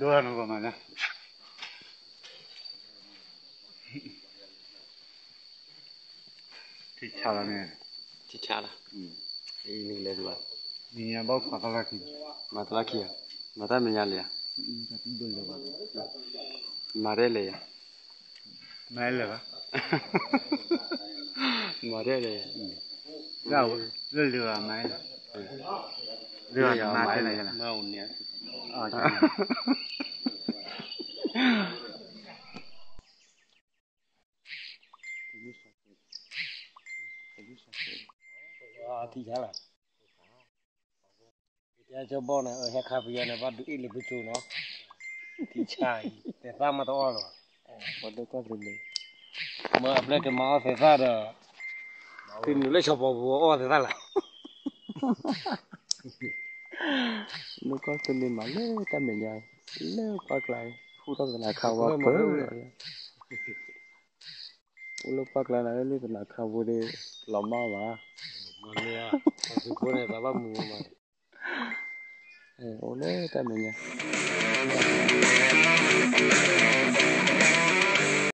ဒိၣ်နကမၤလၢ ထံဆါလီၤန့ၣ်, ထံဆါလီၤ, နကလဲၤဒံးဘၣ်, နညါဘၣ်ခွါသလၢခံ, မၤသလၢခံဧါ, မၤတၢ်မဲာ်ညါလဲၣ်ဧါ, မၤတလဲၣ်ဧါ, မၤလၢာ်ဘၣ်, မၤတလဲၣ်, လၢလၢာ်ဘၣ်မၤလၢာ်, လၢာ်ဘၣ်မၤတလဲၣ်, ထံဆါလီၤ, ကဲကၠီဘီန့ၣ် ဟဲခါပယီၤန့ၣ် ဘၣ်ဒုးအ့ၣ်လၢပစိၤနီၤ, ထံဆါအံၤ သဲးသၣ်မးတအီၣ်လၢၤဘၣ်, မ့ၢ်အပျဲၢ်ကမၤအီၣ်သဲးသၣ်ဒီး, သုနုာ်လၢဆီၣ်ပီပူၤအီၣ်သဲးသၣ်လၢ နကီၢ်သူလ့ၤမၤလၢတၢ်မဲာ်ညါ, လၢပှၢ်ကျါ, ဃူထီၣ်သနၤခါဝဲပၢၢ်လီၤ, အိၣ်လၢပှၢ်ကျါန့ၣ် လၢသနၤခါပူၤဒီး လီၤမၢ်ဘၣ်, အိၣ်လၢတၢ်မဲာ်ညါ